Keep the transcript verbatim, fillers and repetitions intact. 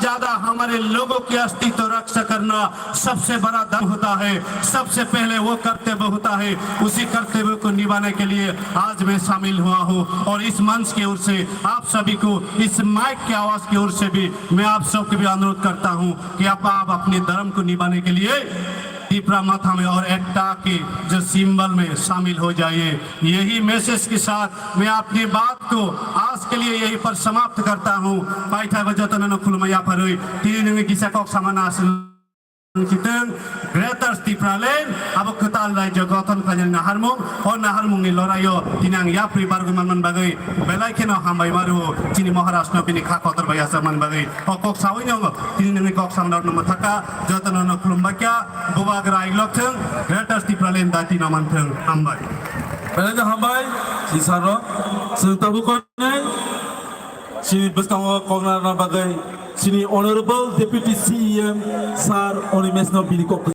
ज्यादा हमारे लोगों के अस्तित्व रक्षा करना सबसे बड़ा धर्म होता है। सबसे पहले वो कर्तव्य होता है, उसी कर्तव्य को निभाने के लिए आज मैं शामिल हुआ हूँ। और इस मंच की ओर से आप सभी को, इस माइक की आवाज की ओर से भी मैं आप सबको भी अनुरोध करता हूँ कि आप, आप अपने धर्म को निभाने के लिए तिपरा माथा में और एकता के जो सिंबल में शामिल हो जाइए। यही मैसेज के साथ मैं अपनी बात को आज के लिए यहीं पर समाप्त करता हूँ। Paithago jotono no khulumma yapharwi tini nini kisa kok samana aswk chitwng Greater Tipraland abo kwtal raijyo gothon khlainani naharmung, o naharmungni loraio tini ang yapri bargwi manmani bagwi belai kheno hambai mario chini Maharaj no bini kha kotor bai achak mani bagwi. O kok sawi no tini nini kok samna no mwthaka jotono no khulumma kya. Bubagra aiglok thung, Greater Tipraland dati no manthung. Hambai. Belai no hambai, si saro. Chwng tabuk konai, sini bwskango kok narwkna bagwi, sini Honorable Deputy C E M Sir Animesh no bini kok